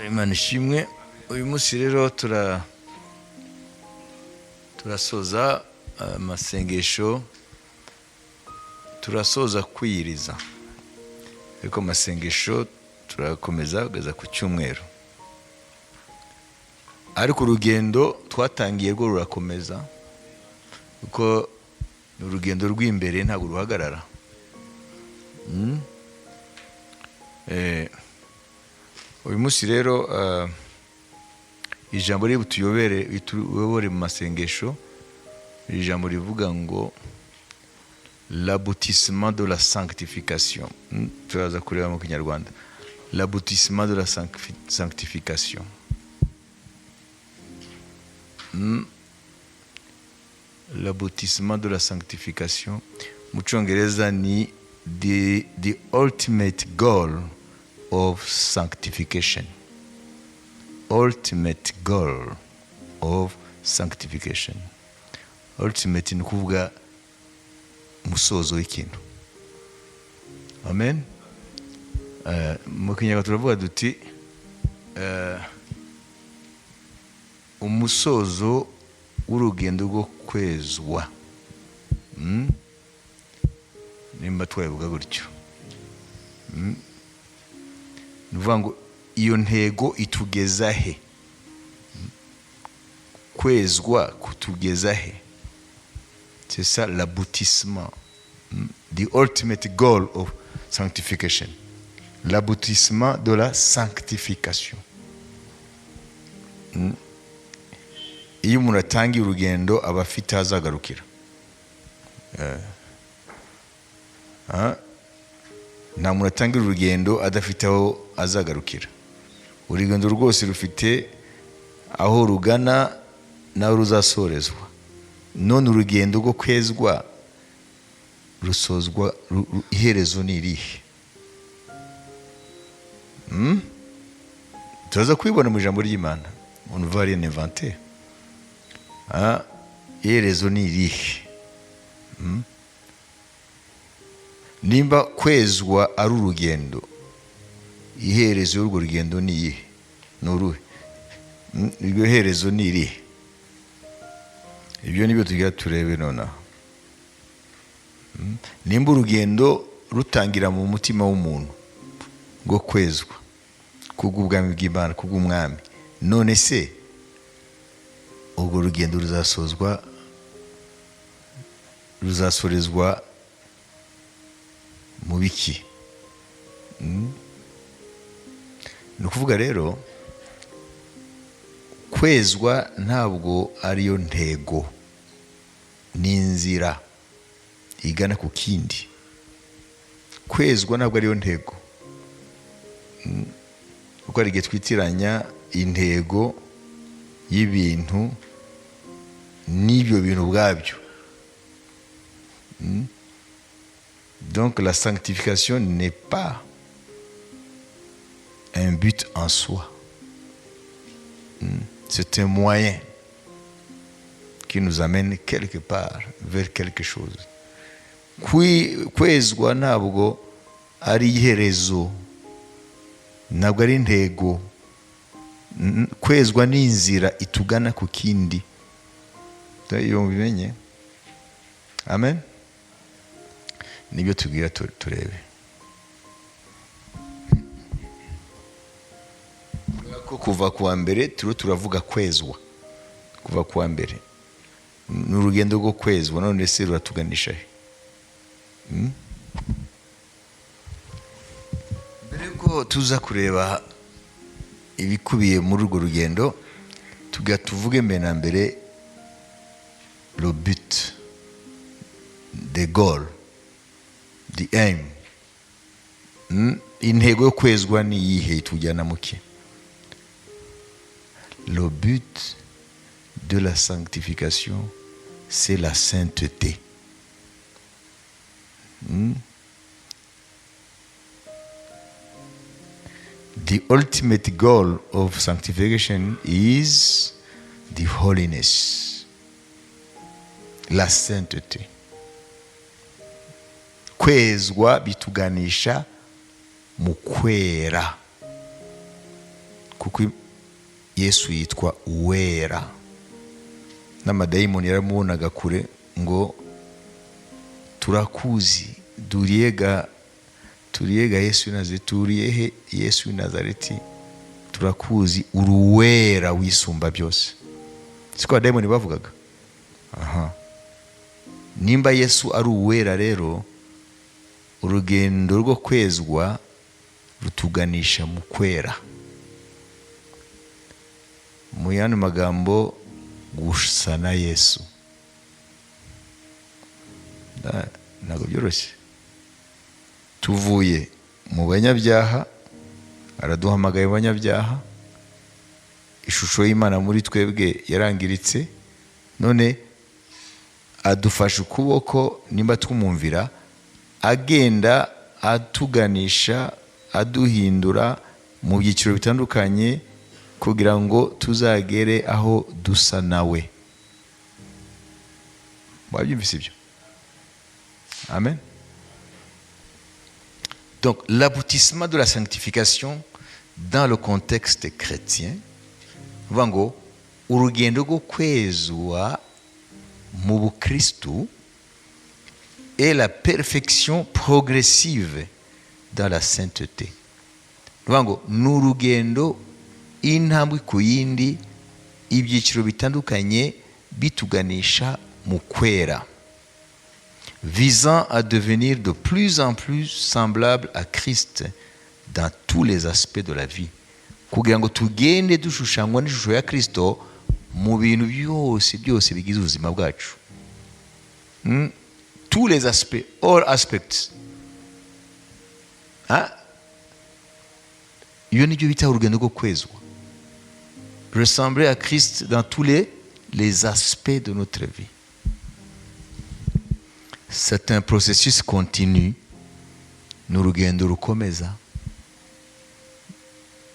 Imana ishimwe. Uyu munsi rero turasoza amasengesho, turasoza kwiyiriza, ariko amasengesho turakomeza kugeza ku cyumweru. Ariko urugendo twatangiye rwo rurakomeza, kuko ni urugendo rw'imbere, ntabwo ruhagarara. Uyu munsi rero ijambo riri butuyobere, rituyobore mu masengesho, iri jambo rivuga ngo l'aboutissement de la sanctification. Turaza kureba mu Kinyarwanda l'aboutissement de la sanctification. L'aboutissement de la sanctification mu Cyongereza ni the ultimate goal of sanctification. Ultimate goal of sanctification. Ultimate ni ukuvuga umusozo w'ikintu. Amen. Mu Kinyarwanda turavuga duti umusozo w'urugendo rwo kwezwa. Nimba twabivuga gutyo. Ni ukuvuga ngo iyo ntego itugeza he? Kwezwa kutugeza he? C'est ça l'aboutissement. The ultimate goal of sanctification. L'aboutissement de la sanctification. Iyo umuntu atangiye urugendo aba afite aho azagarukira. Nta muntu atangira urugendo adafite aho azagarukira. Urugendo rwose rufite aho rugana n'aho ruzasorezwa. None urugendo rwo kwezwa rusozwa, iherezo ni irihe? Turaza kubibona mu ijambo ry'Imana. On ne va rien inventer. Iherezo ni irihe? Nimba kwezwa ari urugendo, iherezo y'urwo rugendo ni iyihe? Ni uruhe? Iryo herezo ni irihe? Ibyo nibyo tugira turebe nonaha. Nimba urugendo rutangira mu mutima w'umuntu rwo kwezwa kubw'ubwami bw'Imana, kubw'umwami, none se urwo rugendo ruzasorezwa mu biki? Ni ukuvuga rero kwezwa ntabwo ariyo ntego, ni inzira igana ku kindi. Kwezwa ntabwo ariyo ntego. Kuko hari igihe twitiranya intego y'ibintu n'ibyo bintu ubwabyo. Donc la sanctification n'est pas un but en soi. C'est un moyen qui nous amène quelque part vers quelque chose. Kwezwa ntabwo ari iherezo, ntabwo ari intego. Kwezwa ni inzira itugana ku kindi. Iyo mubimenye, amen. Nibyo tubwira turebe ko kuva ku wa mbere turiho turavuga kwezwa. Kuva ku wa mbere ni urugendo rwo kwezwa, none se ruratuganisha he? Mbere yuko tuza kureba ibikubiye muri urwo rugendo, tuga tuvuge mbere na mbere le but, the goal, the aim. Intego yo kwezwa ni iyihe? Itujyana muke? Le but de la sanctification, c'est la sainteté. The ultimate goal of sanctification is the holiness, la sainteté. Kwezwa bituganisha mu kwera. Kuko Yesu yitwa Uwera, n'amadayimoni yaramubonaga kure ngo: "Turakuzi, duriyega turiyega Yesu Nazareti, turiye he Yesu w'i Nazareti? Turakuzi, uri Uwera wisumba byose." Siko abadayimoni bavugaga? Aha nimba Yesu ari Uwera rero, urugendo rwo kwezwa rutuganisha mu kwera, mu yandi magambo, gusa na Yesu. Ntabwo byoroshye. Tuvuye mu banyabyaha, araduhamagaye mu banyabyaha, ishusho y'Imana muri twebwe yarangiritse, none adufashe ukuboko, nimba twumumvira, agenda atuganisha, aduhindura mu byiciro bitandukanye kugira ngo tuzagere aho dusa nawe. Wabyumvise ibyo? Amen. Donc l'aboutissement de la sanctification dans le contexte chrétien, uvuga ngo urugendo rwo kwezwa mu bukristu, est la perfection progressive dans la sainteté. Uvuga ngo ni urugendo, intambwe ku yindi, ibyiciro bitandukanye bituganisha mu kwera, visant à devenir de plus en plus semblable à Christ dans tous les aspects de la vie, kugira ngo tugende dushushanywa n'ishusho ya Kristo mu bintu byose byose bigize ubuzima bwacu. Tous les aspects, all aspects. Ah? Iyo nibyo bita urugendo rwo kwezwa, ressembler à Christ dans tous les aspects de notre vie. C'est un processus continu, ni urugendo rukomeza.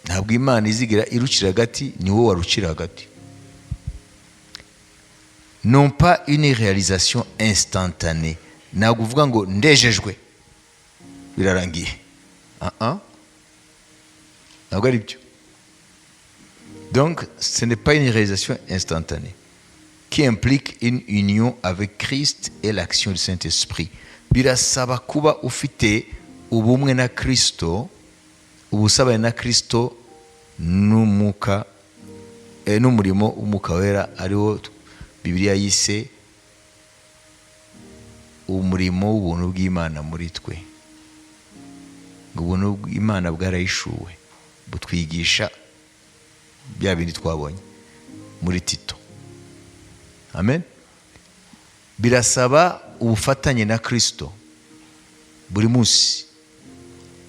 Ntabwo Imana izigera irucira hagati, ni wowe warucira hagati. Non pas une réalisation instantanée. Ntabwo uvuga ngo ndejejwe, birarangiye. Ah ah, ntabwo ari byo. Donc ce n'est pas une réalisation instantanée qui implique une union avec Christ et l'action du Saint-Esprit. Birasaba kuba ufite ubumwe na Kristo, ubusabane na Kristo n'umwuka, n'umurimo w'Umwuka Wera, ariwo Bibiliya yise umurimo w'ubuntu bw'Imana muri twe, ngo ubuntu bw'Imana bwarahishuwe, butwigisha bya bindi twabonye muri Tito. Amen. Birasaba ubufatanye na Kristo buri munsi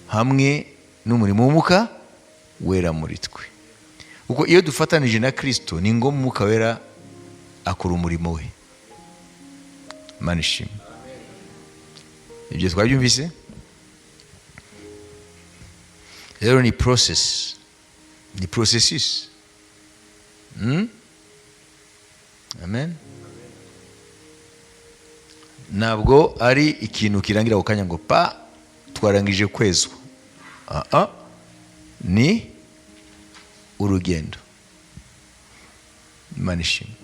hamwe n'umurimo w'Umwuka Wera muri twe, kuko iyo dufatanije na Kristo, ni ngombwa Umwuka Wera akora umurimo we. Imana ishimwe. Ibyo twabyumvise rero, ni process, ni processus. Amen. Ntabwo ari ikintu kirangira ako kanya ngo pa, twarangije kwezwa. Ah ah, ni urugendo. Imana ishimwe.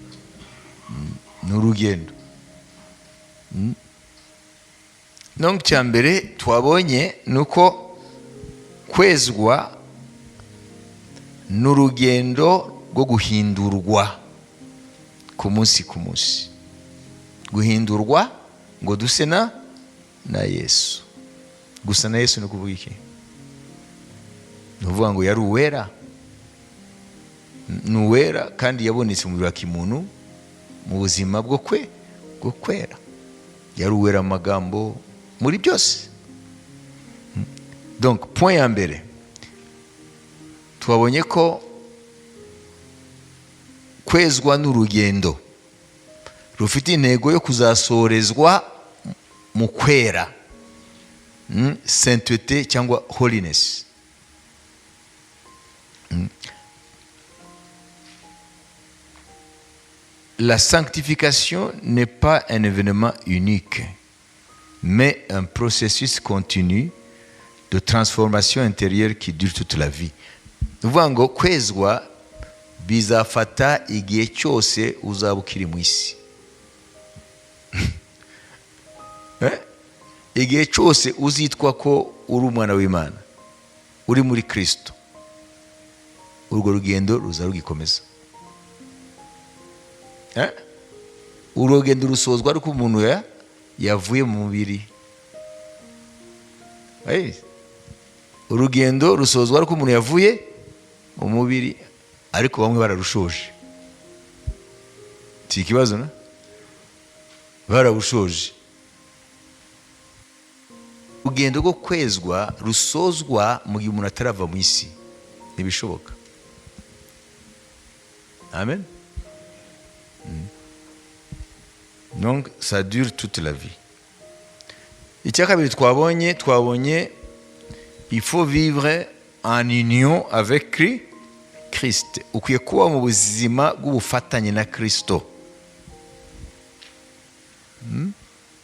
Ni urugendo. Donc cya mbere twabonye ni uko kwezwa ni urugendo rwo guhindurwa ku munsi ku munsi, guhindurwa ngo duse na Yesu. Gusa na Yesu ni ukuvuga iki? Ni ukuvuga ngo yari Uwera, ni Uwera, kandi yabonetse mu mubiri wa kimuntu mu buzima bwo kwera. Yari Uwera mu magambo, muri byose. Donc point ya mbere twabonye ko kwezwa n'urugendo rufite intego yo kuzasorezwa mu kwera, sainteté cyangwa holiness. La sanctification n'est pas un événement unique, mais un processus continu de transformation intérieure qui dure toute la vie. Ni ukuvuga ngo kwezwa bizafata igihe cyose uzaba ukiri mu isi. Igihe cyose uzitwa ko uri umwana w'Imana, uri muri Kristo, urwo rugendo ruza rugikomeza. Urwo rugendo rusozwa ariko umuntu yavuye mu mubiri. Urugendo rusozwa ariko umuntu yavuye mu mubiri, ariko bamwe bararushoje. Si ikibazo na? Barabushoje. Urugendo rwo kwezwa rusozwa mu gihe umuntu atarava mu isi, ntibishoboka. Amen. Donc ça dure toute la vie. Icya kabiri twabonye il faut vivre en union avec Christ. Ukwiye kuba mu buzima bw'ubufatanye na Kristo.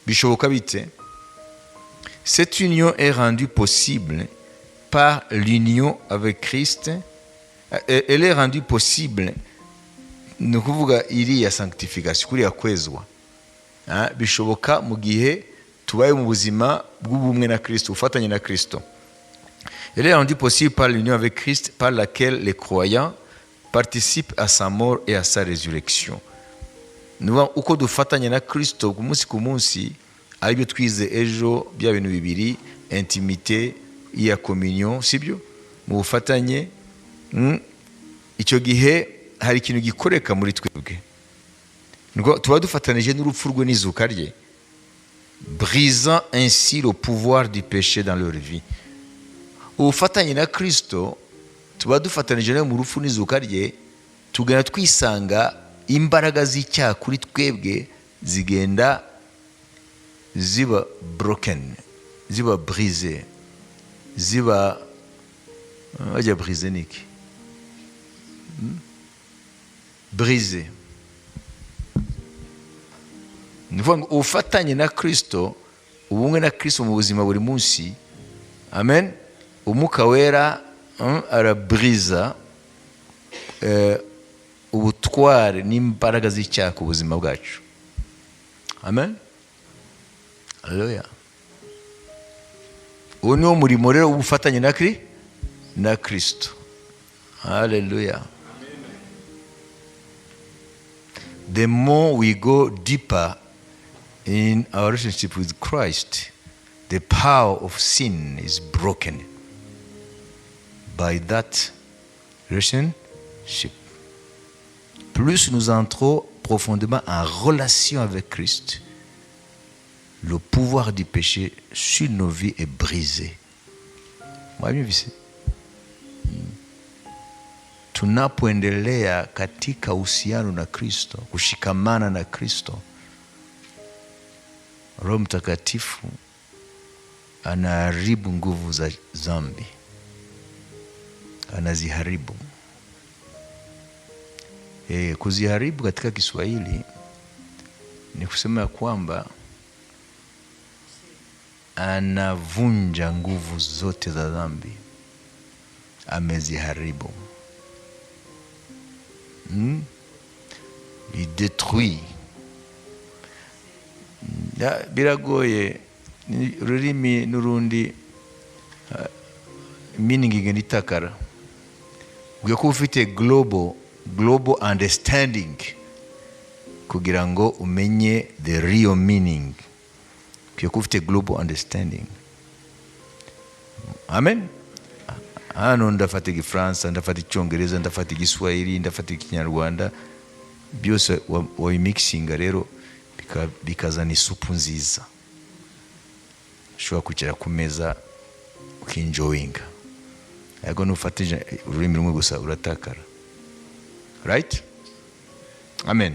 Bishoboka bite? Cette union est rendue possible par l'union avec Christ. Elle est rendue possible, ni ukuvuga iriya sanctification, kuriya kwezwa. Bishoboka mu gihe tubaye mu buzima bw'ubumwe na Kristo, ubufatanye na Kristo. Elle est rendue possible par l'union avec Christ, par laquelle les croyants participent à sa mort et à sa résurrection. Ni ukuvuga uko dufatanya na Kristo ku munsi ku munsi, aribyo twize ejo, bya bintu bibiri, intimité ya communion, sibyo? Mu bufatanye, icyo gihe hari ikintu gikoreka muri twebwe. Niko tuba dufatanije n'urupfu rwe n'izuka rye, brisant ainsi le pouvoir du péché dans leur vie. Ubufatanye na Kristo, tuba dufatanije nawe mu rupfu n'izuka rye, tugenda twisanga imbaraga z'icyaha kuri twebwe zigenda ziba broken, ziba brisé, ziba bajya brisé niki? Brisé. Ni ukuvuga ngo ubufatanye na Kristo, ubumwe na Kristo mu buzima buri munsi, amen, Umwuka Wera araburiza ubutware n'imbaraga z'icyaha ku buzima bwacu. Amen, haleluya. Uwo niwo murimo rero w'ubufatanye na Kristo. Haleluya. The more we go deeper in our relationship with Christ, the power of sin is broken by that relationship. Plus nous entrons profondément en relation avec Christ, le pouvoir du péché sur nos vies est brisé. Mwabyumvise? Tunapoendelea katika uhusiano na Kristo, kushikamana na Kristo, Roho Mtakatifu anaharibu nguvu za dhambi, anaziharibu. Kuziharibu katika Kiswahili ni kusema ya kwamba anavunja nguvu zote za dhambi, ameziharibu. Il détruit. Biragoye. Ni ururimi n'urundi, meaning igenda itakara. Ukwiye kuba ufite global understanding kugira ngo umenye the real meaning. Ukwiye kuba ufite global understanding. Amen. Hano ndafata Igifaransa, ndafata Icyongereza, ndafata Igiswahili, ndafata Ikinyarwanda, byose wabimixinga rero bikazana isupu nziza ushobora kwicara ku meza ukinjoyinga. Ariko nufata ururimi rumwe gusa uratakara. Right? Amen.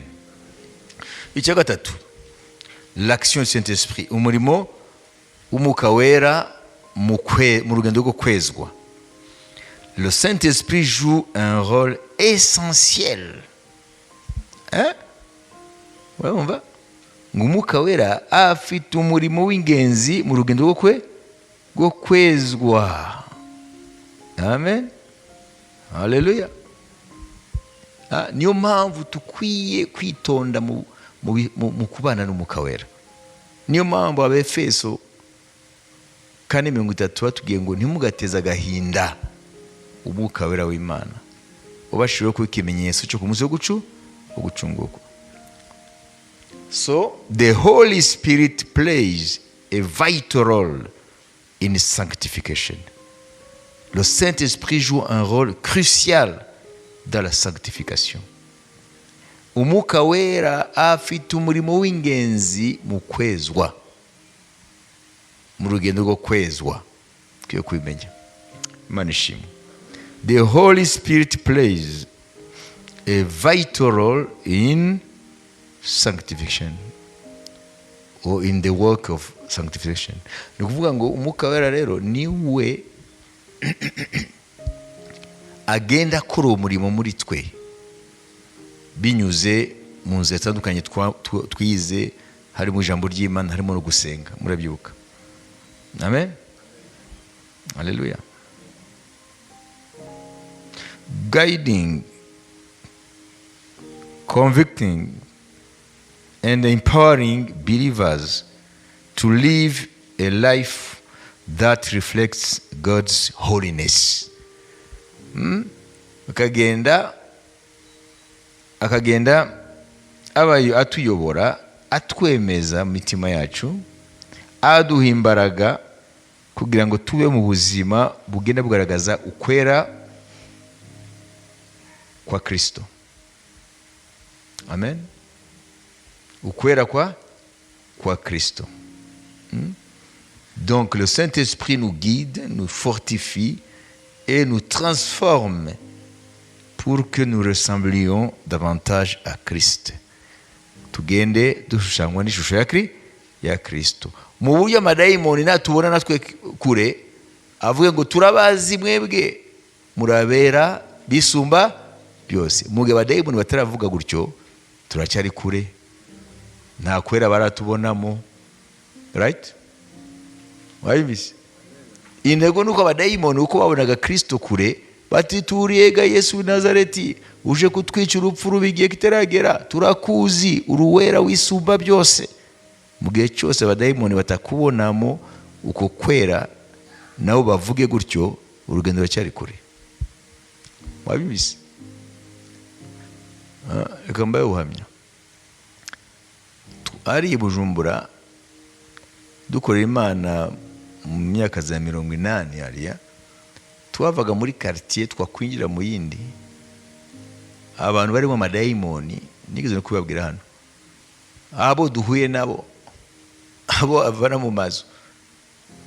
Icya gatatu, l'action du Saint Esprit, umurimo w'Umwuka Wera mu rugendo rwo kwezwa. Le Saint Esprit joue un rôle essentiel, hein? Urumva ngo Umwuka Wera afite umurimo w'ingenzi mu rugendo rwo kwezwa. Amen. Haleluya. Niyo mpamvu dukwiye kwitonda mu kubana n'Umwuka Wera. Niyo mpamvu Abefeso 4:30 batubwiye ngo ntimugateze agahinda Umwuka Wera w'Imana wabashiriweho kuba ikimenyetso cyo ku munsi wo gucungurwa. So the Holy Spirit plays a vital role in sanctification. Le Saint-Esprit joue un rôle crucial dans la sanctification. Umwuka Wera afite umurimo w'ingenzi mu kwezwa, mu rugendo rwo kwezwa. Twiye kubimenya. Imana ishimwe. The Holy Spirit plays a vital role in sanctification or in the work of sanctification. Ni ukuvuga ngo Umwuka Wera rero niwe agenda akora uwo murimo muri twe binyuze mu nzira zitandukanye twize, harimo ijambo ry'Imana, harimo no gusenga. Murabyibuka? Amen, haleluya. Guiding, convicting and empowering believers to live a life that reflects God's holiness. Akagenda abayo atuyobora, atwemeza mu mitima yacu, aduha imbaraga kugira ngo tube mu buzima bugenda bugaragaza ukwera kwa Kristo. Amen. Ukwera kwa Kristo. Donc le Saint-Esprit nous guide, nous fortifie et nous transforme pour que nous ressemblions davantage à Christ. Tugende dushushanywa n'ishusho ya Kristo, mu buryo amadayimoni natubona natwe kure avuge ngo turabazi, mwebwe murabera bisumba byose. Mu gihe abadayimoni bataravuga gutyo, turacyari kure, nta kwera baratubonamo. Right? Wabibise? Intego ni uko abadayimoni, uko babonaga Kristo kure, bati turiyega Yesu w'i Nazareti uje kutwica urupfu rubi igihe kitaragera, turakuzi, uruwera wisumba byose. Mu gihe cyose abadayimoni batakubonamo uko kwera, nabo bavuge gutyo, urugendo ruracyari kure. Wabibise? Reka mbaye ubuhamya. Ari i Bujumbura dukorera Imana mu myaka za 80 hariya, twavaga muri quartier twakwinjira mu yindi, abantu barimo amadayimoni, nigeze no kubabwira hano, abo duhuye nabo, abo avana mu mazu,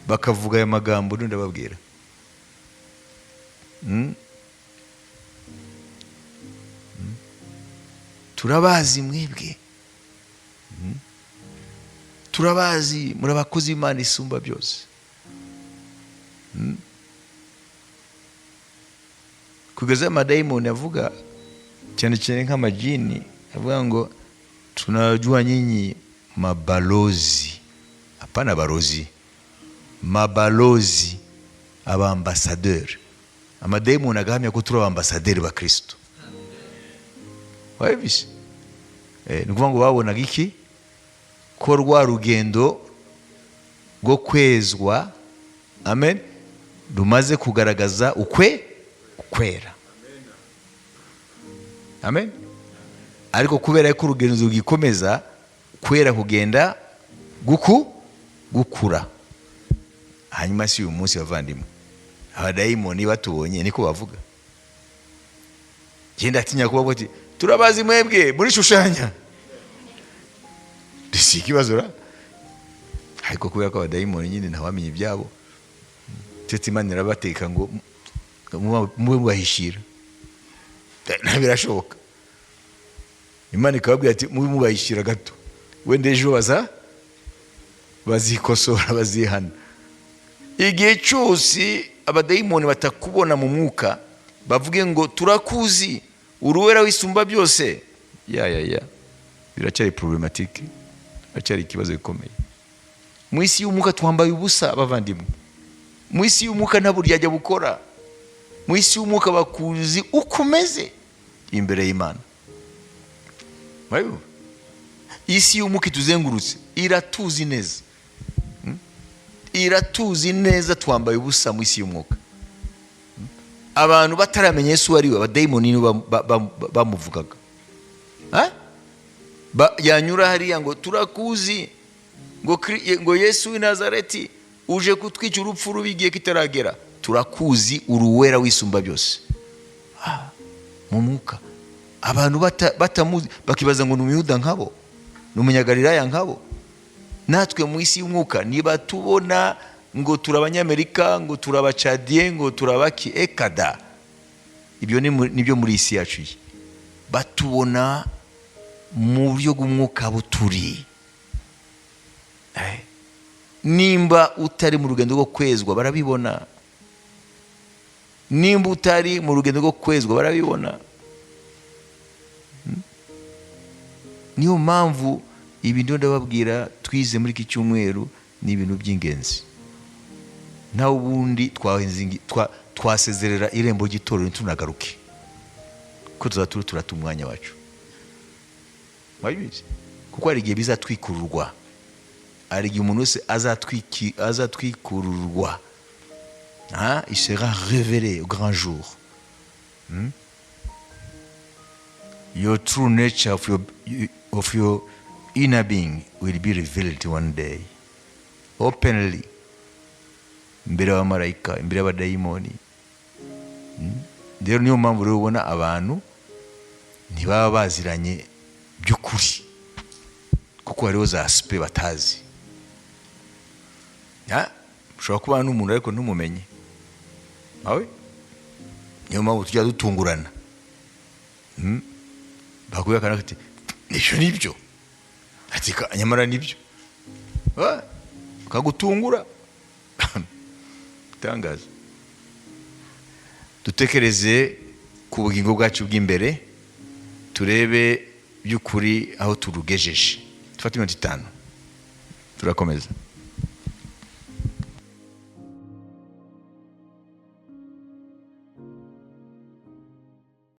bakavuga aya magambo n'undi ababwira. Turabazi mwebwe. Turabazi, muri abakozi b'Imana isumba byose. Kugeza amadayimoni avuga, cyane cyane nk'amajini avuga ngo tunajua nyinyi mabalozi, hapana barozi, mabalozi, abambasaderi. Amadayimoni agahamya ko turi abambasaderi ba Kristo. Wabibise? Ni ukuvuga ngo babonaga iki? Ko rwa rugendo rwo kwezwa, amen, rumaze kugaragaza ukwe kwera. Amen. Ariko kubera ko urugendo rugikomeza, kwera kugenda gukura. Hanyuma si uyu munsi, bavandimwe, abadayimoni batubonye niko bavuga? Genda atinya kubavuga ati turabazi mwebwe muri shushanya, si ikibazo ra? Ariko kubera ko abadayimoni nyine ntawamenya ibyabo, ndetse Imana irabateka ngo mube mubahishira. Birashoboka, Imana ikababwira ati mube mubahishira gato, wenda ejo bazikosora, bazihana. Igihe cyose abadayimoni batakubona mu mwuka bavuge ngo turakuzi, uruwera wisumba byose, ya ya ya, biracyari problématique, biracyari ikibazo gikomeye. Mu isi y'umwuka twambaye ubusa, bavandimwe. Mu isi y'umwuka nta buryarya bukora. Mu isi y'umwuka bakuzi uko umeze imbere y'Imana. Murabibona? Isi y'umwuka ituzengurutse iratuzi neza. Iratuzi neza, twambaye ubusa mu isi y'umwuka. Abantu bataramenya Yesu uwo ari we, abadayimoni nibo bamuvugaga. Ha? Yanyura hariya ngo turakuzi, ngo Yesu w'i Nazareti uje kutwica urupfu rubi igihe kitaragera, turakuzi, uri uwera wisumba byose. Mu mwuka abantu batamuzi, bakibaza ngo ni Umuyuda nkabo, ni Umunyagalilaya nkabo. Natwe mu isi y'umwuka niba tubona ngo turi Abanyamerika, ngo turi Abacadiye, ngo turi abaki, ekada, ibyo nibyo muri isi yacu iyi. Batubona mu buryo bw'umwuka abo turi. Nimba utari mu rugendo rwo kwezwa, barabibona. Nimba utari mu rugendo rwo kwezwa, barabibona. Niyo mpamvu ibi ndiho ndababwira twize muri iki cyumweru ni ibintu by'ingenzi. Nawe ubundi twasezerera irembo ry'itorero ntunagaruke, ko tuzaba turi turata umwanya wacu. Wabizi? Kuko hari igihe bizatwikururwa, hari igihe umuntu wese azatwikururwa. Hein? Il sera révélé au grand jour. Your true nature of your inner being will be revealed one day openly, imbere y'abamarayika, imbere y'abadayimoni. Rero niyo mpamvu rero ubona abantu ntibaba baziranye by'ukuri, kuko hariho za aspects batazi. Ushobora kubana n'umuntu ariko ntumumenye. Nawe niyo mpamvu tujya dutungurana. Bakubwira akantu ati nibyo nibyo, ati nyamara nibyo. Kagutungura itangaza. Dutekereze ku bugingo bwacu bw'imbere, turebe by'ukuri aho turugejeje. Dufate iminota 5, turakomeza.